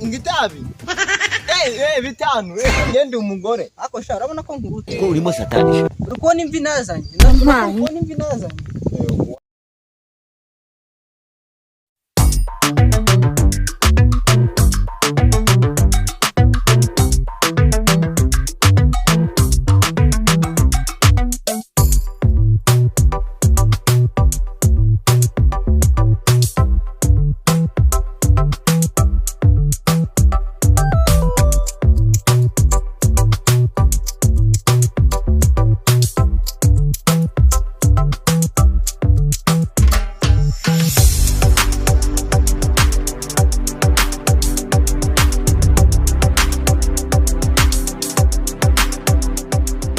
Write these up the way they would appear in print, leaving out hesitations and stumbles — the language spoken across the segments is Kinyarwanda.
Ngitabi. 5. Ngende umugore. Ako sha urabona ko nkurute. Ko urimo satani. Uri kubona imvi nazanye. Uri kubona imvi nazanye.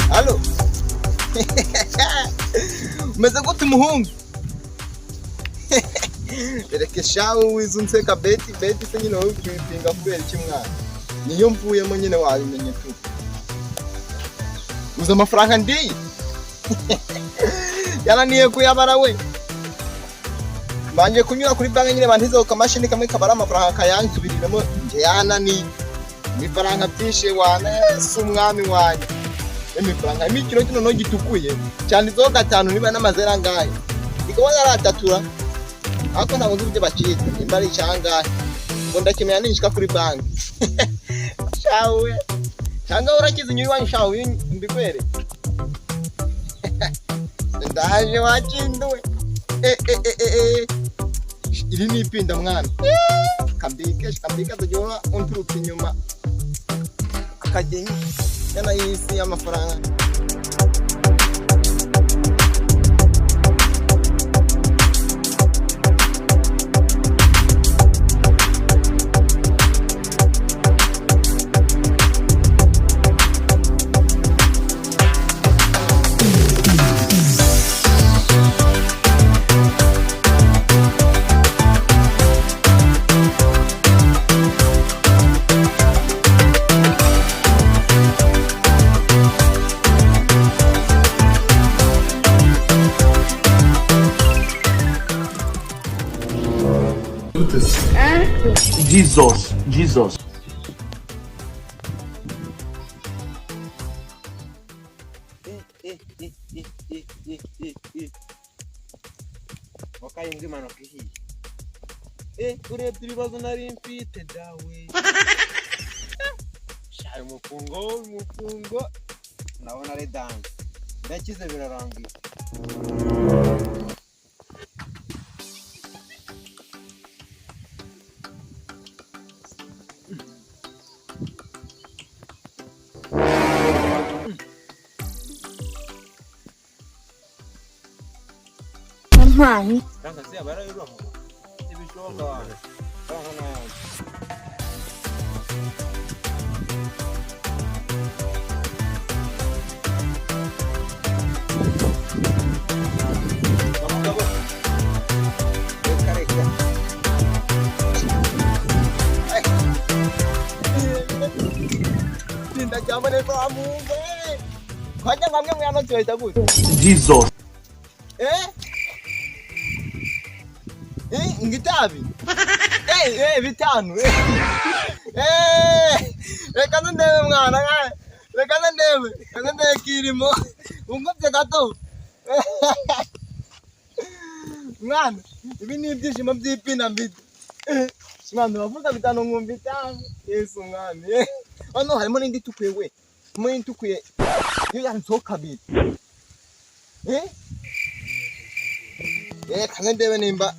Halo. Umeze gute umuhungu? Ereke shawu wize unseka beti beti se nyine wowe ukipinga kubera iki mwana? Niyo mvuyemo nyine wabimenye tu. Uzi amafaranga ndiye? Yananiye kuyabara we. Mbanje kunyura kuri banki nyine bantizeho kamashini kamwe kabara amafaranga kayansubiriramo nje yananiye. Ibifaranga byinshi wana Yesu umwami wanjye. Imifaranga imikino kino no gitukuye cyanditseho 5 niba n'amazera angahe ikaba yaratatura ariko ntabwo nzi ibyo bakita nimba ari icyangahe ngo ndakimenya ninshika kuri banki. Shawe cyangwa urakize inyuma iwanyu shawe mbikwere. Ndaje wakinduwe. Iri ni ipinda mwana. Kambike kambike tugiye unturuka inyuma akagenya yana y'isi y'amafaranga. Jesus, Jesus. Wakayimbwa impanuka ihiye. Urebye ibibazo nari mfite dawe. Shaye umufungo ndabona ari dance. Ndakize birarangiye. Franka se yaba yarayuramo? Ntibishoboka wanjye. Franka n'ayanjye. Mugabo. Reka reka. Pinda cyabone kwa Mungu. Kwajya ngamwe mwana cyohita gute? Jesus. Ngitabi. 5. Reka ndebe mwana. Reka ndebe. Reka ndebe kirimo. Ungobye gato. Mwana, ibi ni ibyishimo by'ipina mbito. Mwana bavuga 5 nkumva 5. Yesu mwami. Hano harimo n'indi itukuye we. Harimo n'indi itukuye. Yo yanditseho 2. Kandi ndebe nimba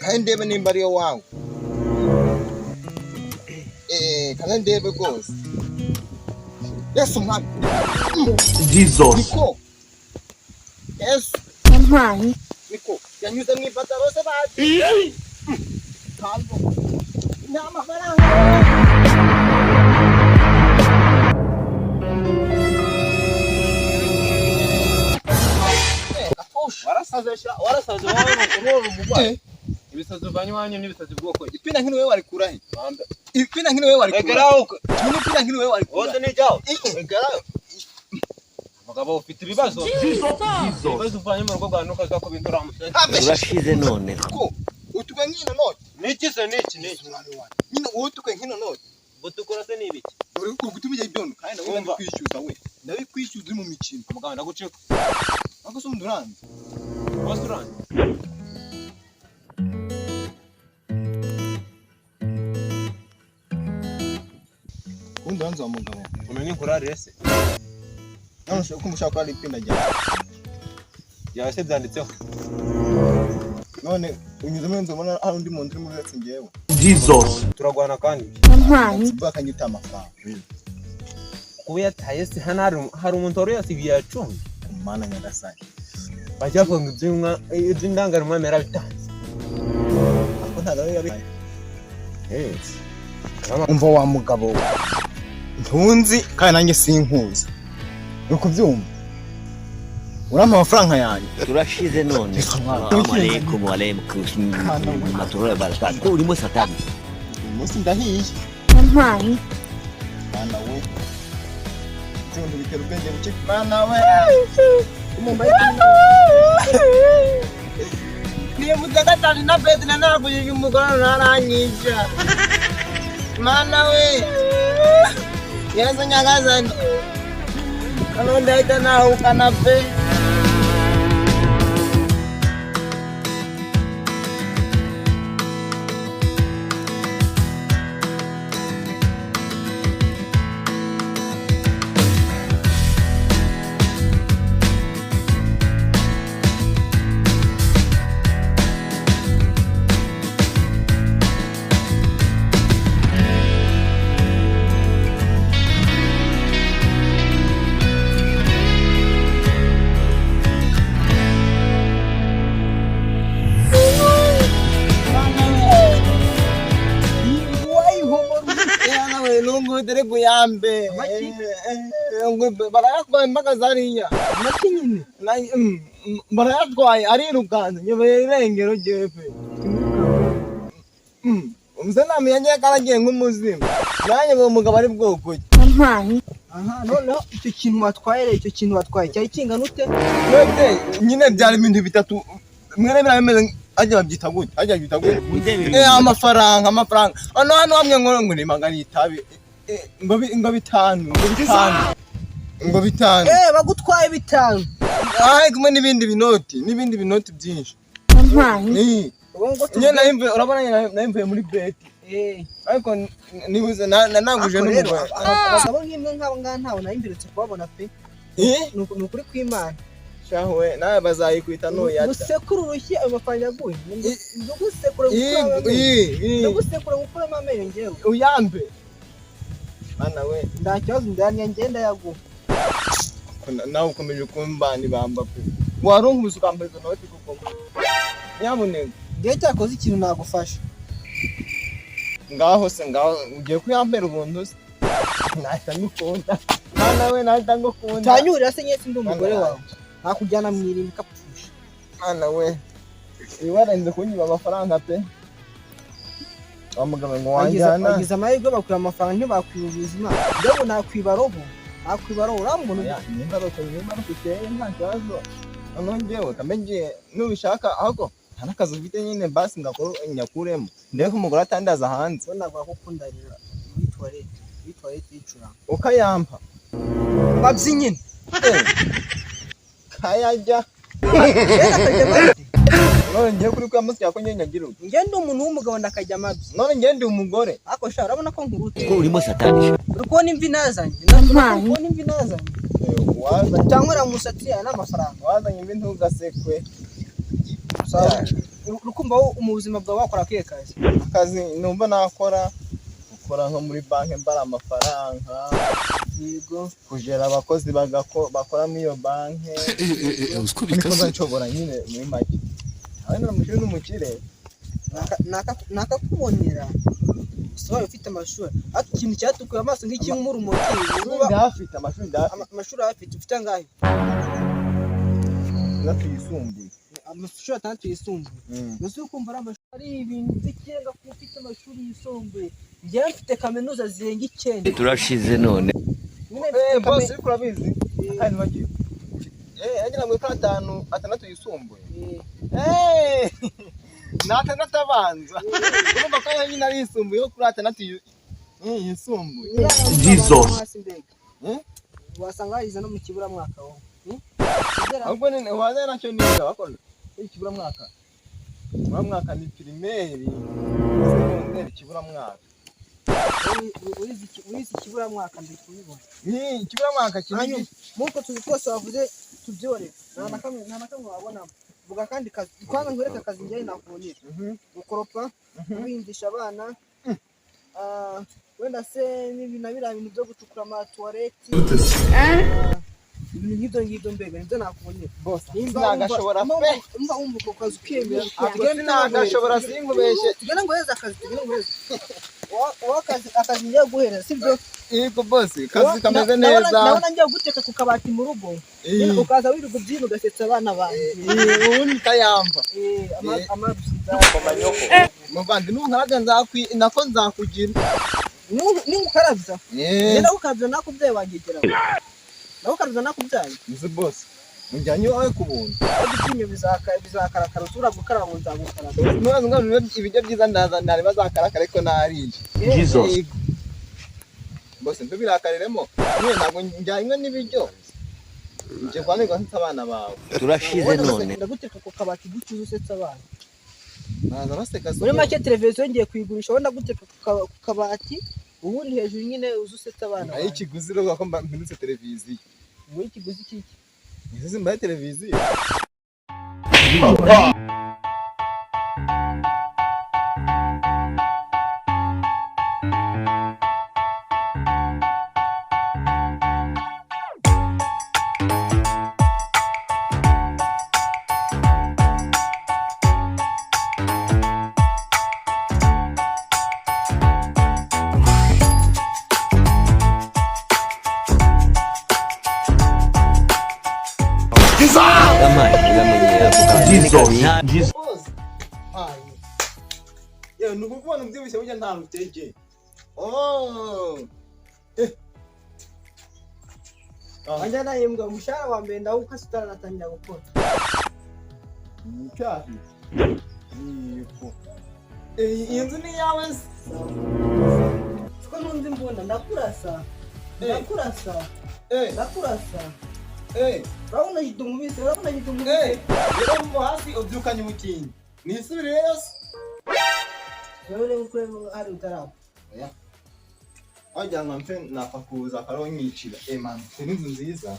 kandi ndebe nimba ariyo wangu. Kandi ndebe rwose. Yesu mwami. Jesus. Niko. Yesu. Niko. Yanyuze mu ipataro se bazi. Ntabwo. Nta mafaranga. Warasaze sha, warasaze wowe umugwayi. Ibisazi uvanye iwanyu n'ibisazi bwoko. Ipina nkino wewe warikura he? Ipina nkino wewe warikura. Egeraho. Ipina nkino wewe warikura. Wose ni jao. Egeraho. Mugabo ufite ibibazo. Ibibazo uvanye mu rugo rwawe nuko azakubindura amuseke. Urashize noneho. Ko utwe nkino none. Niki se niki niki? Nyine wowe tuke nkino none. Gutukura se ni ibiki? Uri gutuma ijya ibyondo kandi nawe Umva. ndabikwishyuza we. Ndabikwishyuza uri mu mikino. Mugabo ndagucika. Ariko se ubundi uranzi. Bose uranzi. Ubundi uranzi wa mugabo. Umenye inkurarire se. None ushaka ko umushaka ko ari ipinda ryawe. Yawe se byanditseho. None unyuze muri inzu ubona hari undi muntu urimo uretse njyewe. Jesus. Turagwana kandi. Bakanyita amafaranga. Kuba yataye se hano hari umuntu wari uyasigiye yacunze. Mana nyagasani. Bajya bavuga ngo iby'indangamuntu umwami yarabitanze. Ariko ntabwo ari yabi. Eh. Umva wa mugabo we. Ntunzi kandi nanjye sinkuzi. Uri kubyumva? Urampa amafaranga yanjye. Turashize none. Assalamu alaikum wa alaikum warahmatullahi wabarakatuh. Urimo satani. Uyu munsi ndahiye. Mana we. Ibyo bitera ubwenge buke. Mana we. Niba gatanu na Petero nagujije umugore ntaranyisha. Mana we. Yesu nyagasani. Kano ndahita nahukana pe. Nungu kuyambe barayatwaye impaka zariya Amaki nyine. Barayatwaye arirukanze nyobeye irengero jefe umusenami yanjye karagiye nk'umuzimu nanjye ngo umugabo ari bwoko ki Aha noneho icyo kintu batwaye rero icyo kintu batwaye cyari kingana ute? None nyine byari ibintu bitatu mwene birabimeze ajya babyita gute ajya babyita gute amafaranga amafaranga hano hano hamwe ngo ngo ni magana itabi ngo bitanu ngo bitanu ngo bitanu Bagutwaye bitanu. Ah, kumwe n'ibindi binoti n'ibindi binoti byinshi. Ni nyine nahimvuye urabona nyine nahimvuye muri beti. Ariko nibuze nanaguje n'umugore. Abagabo nk'imwe nk'abo ngaba ntawe nari mperutse kubabona pe. Ni ukuri kw'Imana. Shahu we nawe bazayikwita nuyata. Gusekura urushyi ayo mafaranga yaguye. Ndagusekura gukuramo amenyo. Ndagusekura gukuramo amenyo njyewe. Uyambe. Mana we. Nta kibazo ndayarya ngenda yaguha. Nawe ukomeje kumbana ibamba pe. Warunkubise ukampa izo noti kuko. Nyamuneka. Ngewe cyakoze ikintu nagufasha. Ngaho se ngaho ugiye kuyampera ubuntu se. Nahita ngukunda. Mana we nahita ngukunda. Utanyurira se nyese ndi umugore wawe. Nakujyana mu irimbi kapfusha. Mana we. Ibi warenze kunyiba amafaranga pe. Wa mugabo ngo wanjyana. Wagize amahirwe bakwiba amafaranga ntibakwiba ubuzima. Njyewe nakwiba roho. Nakwiba roho urambona. Nimba rukuteye nta kibazo. Noneho njyewe kamenye nubishaka ahubwo nta n'akazi ufite nyine basi ngakora nyakuremo. Ndebe ko umugore atandaza hanze. Ubona rwakukundarira muri toilette. Muri toilette yicuranga. Ukayampa. Babyi nyine. Kayajya. None ngiye kuri kwa musya ko nyenya ngira uti. Njye ndi umuntu w'umugabo ndakajya amabyi. None ngiye ndi umugore. Ariko sha urabona ko nkurute. Ko urimo satani. Uri kubona imvi nazanye. Uri kubona imvi nazanye. Wazanye Utankorera mu musatsi yawe n'amafaranga. wazanye imvi ntugasekwe. Uri kumva wowe mu buzima bwawe wakora akihe kazi? Akazi numva nakora gukora nko muri banki mbara amafaranga. Yego. Kujera abakozi bakora muri iyo banki. Niko nshobora nyine muri make. Abana n'umukire n'umukire. Nakakubonera. Usobaye ufite amashuri. Ariko ikintu cyatukuye amaso nk'ikinkuru urumogi. Ndafite amashuri ndafite. Amashuri afite ufite angahe? Atandatu yisumbuye. Amashuri atandatu yisumbuye. Mbese ukumva ari amashuri ari ibintu by'ikirenga kuba ufite amashuri yisumbuye. Njyewe mfite kaminuza zirenga 9. Turashize none. Boss uriko urabizi? Kandi bagiye. Yagira ngo ikora atanu atandatu yisumbuye. Ni atandatu abanza. Urumva ko ayo nyine arisumbuyeho kuri atandatu yisumbuye. Jesus. Eh? Wasanga warize no mu kiburamwaka wowe. Ahubwo none waza nacyo niga bakora ikiburamwaka. Ikiburamwaka ni primaire, secondaire, ikiburamwaka. Wize ikiburamwaka, ndi kubibona. Ni ikiburamwaka kinini. Hanyuma muri utwo tuzi twose wavuze tubyore, nta na kamwe wabonamo. Vuga akandi kazi kwanza, nkwereke akazi njyewe nakubonera: gukoropa, guhingisha abana, wenda se n'ibi na biriya bintu byo gucukura amatuwareti, ibintu nk'ibyo ngibyo, mbega nibyo nakubonera. Bose Nimba sinagashobora pe. Nimba wumva ako kazi ukemera, Ako sinagashobora, sinkubeshye. Tugende nguhereze akazi, tugende nguhereze. Wowe akazi ngiye guhereza, sibyo? Yego boss, kazi kameze neza. Ndabona ngiye guteka ku kabati mu rugo, ukaza wirirwa ubyina ugasetsa abana banjye. Ubundi kayamba. Amabyiza. Muvandi, nunkarabya nzakwi nako nzakugira. Ningukarabya? Eh. Njye nagukarabya nakubyaye, wangegera nagukarabya nakubyaye. Nzi boss, njyanye iwawe ku buntu. Ariko ibyinyo bizakarakara, usubira gukaraba ngo nzagukaraba. Nuraza ngo ibiryo byiza, ndaza nari bazakarakara ariko nariye. Jesus. Yego. Boss, ntubirakariremo nyine, ntabwo njyanywe n'ibiryo, nje kwanirwa nsetsa abana bawe. Turashize none. Ndaguteka ku kabati gutyo uze usetsa abana. Baza baseka. Muri make televiziyo ngiye kuyigurisha, wowe ndaguteka ku kabati, ubundi hejuru nyine uze usetsa abana Aho bawe. ikiguzi rero ko mpindutse televiziyo. Wowe ikiguzi cy'iki? Izi mbaye televiziyo. Jesus. Boss. Hayi. Yewe, ni ukubona ubyibushye burya nta rutege. Oh. Eh. Ah, Wanjye nahembwa umushahara wa mbere ndawukase utaranatangira gukora. Ni icyaha. Yego. Eh, iyi nzu ni iyawe se? Siko ntunze imbunda, ndakurasa. Eh. Ndakurasa. Eh, Ndakurasa. eh, Urabona jida umubisi, urabona jida umubisi. eh. Rero muva hasi ubyukanye umukinyi. Nisubirireyo se? Wowe urebe uko hari utarapfa. Oya. Wagira ngo mfe napfa kuza akariho nyicira. Eh man, ufite n'inzu nziza.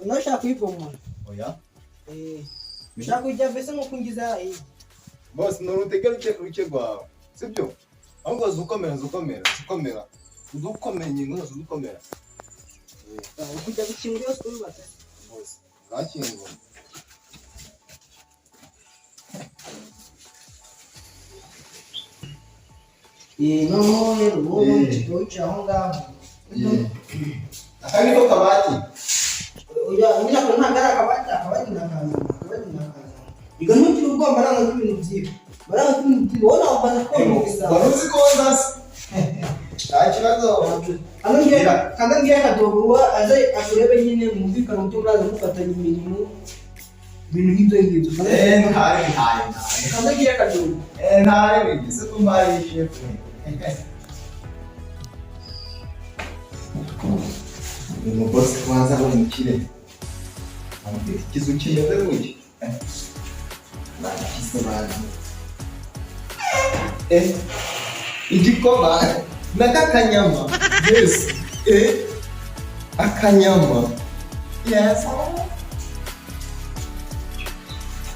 Nawe ushaka kuyibomora? Oya. Eh, ushaka kujya mbese nko kungiza iyi. Boss, ni urutege ruke ruke rwawe. Sibyo? Ahubwo zukomera, zukomera, zukomera. Uzukomera ingingo zose uzukomera. Kujya gukingura yose uyubatse. Boss, bwakingura. Eh, noneho rero wowe Eh. wicaye aho ngaho. Aka niko kabati. Oya, nyina ko ntabwo ari akabati, akabati ni akantu, akabati ni akantu. Iga ntugire ubwoba, baranga ko ibintu byiba. Baranga ko ibintu byiba, wowe nawe ko mu bisabo. Wari uzi ko nzasa? Nta kibazo. Hano ngiye kanda ngiye akadobo wa aze akurebe nyine mwumvikane uburyo muraza mufatanya imirimo, ibintu nk'ibyo ngibyo. Eh, ntare, ntare, ntare. Kanda ngiye akadobo. Eh, ntare bigize ko mbari shefu. Ni umubosi waza ari umukire. Amufite ikizu kimeze gutya. Barakise bantu. Eh, igikoma n'akakanyama. Yes. Eh, akanyama. Yes.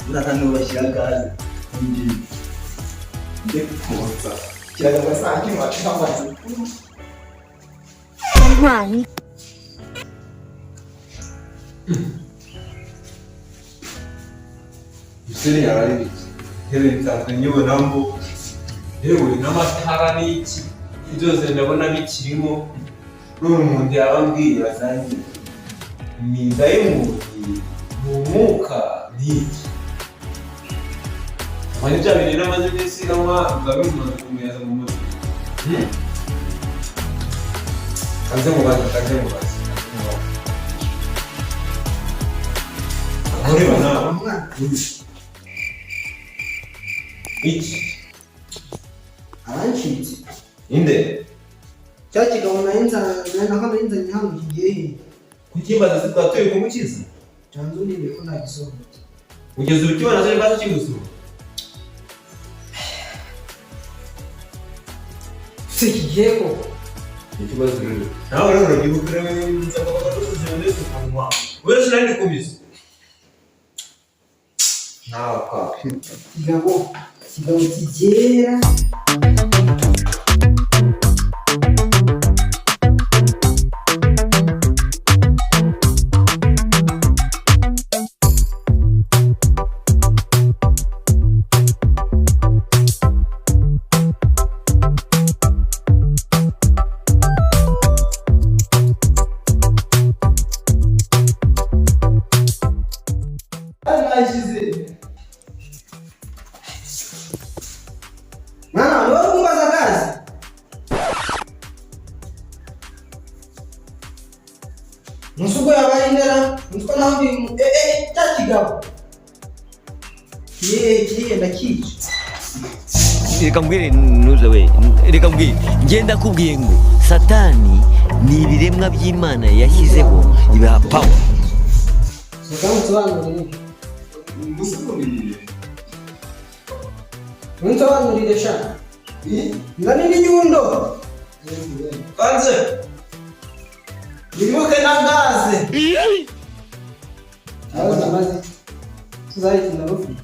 Buriya hano bashyira gaze. Ngiye. Njye kotsa. Kiragaragaza saa kimwe cy'amazi. Run. Musore yaba ari biki? Intebe nsanzwe nyibonamo, yewe n'amatara n'iki byose ndabona bikirimo. None umuntu yaba ambwiye basangiye ni dayimoni, ni umwuka, ni iki? Amanye bya bintu namaze iminsi anywa biba bimaze kumuyaza mu mutwe. Kanze mubaze, kanze mubaze, kanze mubaze. Nkureba nawe. Iki? Arancitse. Inde? Cya kigabo nari nzanye nako nari nzanye hano kigiye hehe? Kukimbaza se twatuye kumukiza? Canzu nibe ko ntagisohotse. Ugeze ukibona se mbaza kigusura? Se kigiye koko? Ikibazo rero. Nawe rero urabyibuka rero nzaba ndetse kunywa. Wewe sinari kubizi. Nawe kwa. Kigabo, kigabo kigera. Mwana, ni wowe kumbaza kazi? Musuko yabaye indera, musuko naho ndi cya kigabo. Kiye kiye ndakica. Reka mbwire ntuze we, reka mbwire, ngenda kubwiye ngo Satani ni ibiremwa by'Imana yashyizeho ibiha power. Reka nsobanurire. Ngusobanurire. Nsobanurire sha. Ngani n'inyundo. Kanze. Wibuke na gaze. Abaza maze tuzayitinda rufite.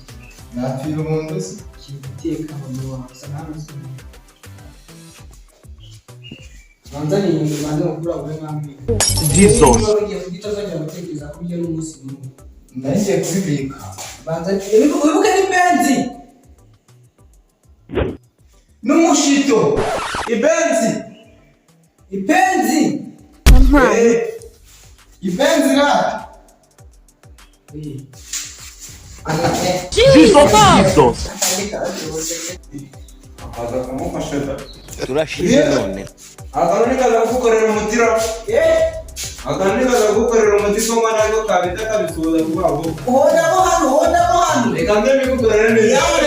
Napfira umuntu se. Guteka mama wawe asa nkaho banza ni inyundo banza gukura ube mwambi. Jesus. Niba ugiye kurya utazongera gutekereza kurya n'umunsi n'umwe. Nari ngiye kubibika. Banza wibuke n'ipenzi. N'umushito. Ibenzi. Ipenzi. Ibenzi ra. Jesus. Akaza kumufasha da. Turashize none. Akantu nikaza kugukorera umutira. Akantu nikaza kugukorera umuti ko ntabwo kabita kabisubiza vuba vuba. Hondamo hano, hondamo hano. Reka nze mbigukorere neza. Yawe.